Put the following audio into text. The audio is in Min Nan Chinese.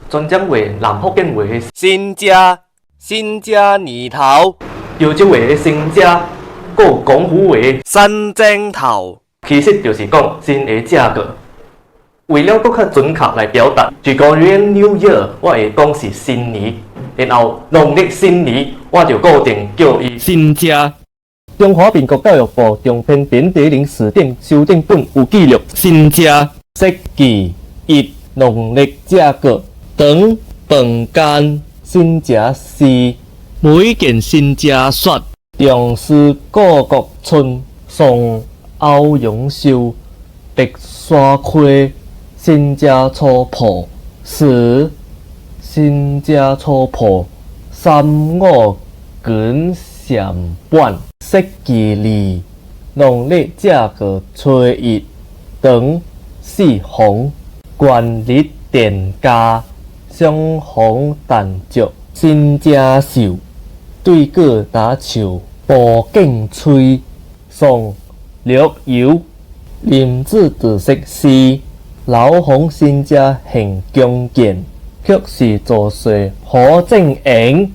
泉漳話、南福建話的新遮，新遮年頭，潮州話的新遮，閣有廣府話的新正頭，其實就是講新的正月。為了閣較準確來表達，Gregorian New Year 我會講是新年，然後農曆新年我就固定叫伊新遮。中華民國教育部長篇典地靈辭典修訂本有記錄，新遮節氣一農曆正月，長飯間新遮時，每件新遮雪，重視故國村宋歐陽修白沙溪新遮草埔四新遮草埔三五根禪本節氣二農曆正月初一長四紅元日電價雙紅陳石新遮秀對過打樹布景吹宋陸游林子特色詩老紅新遮現強健，卻是做勢何正榮。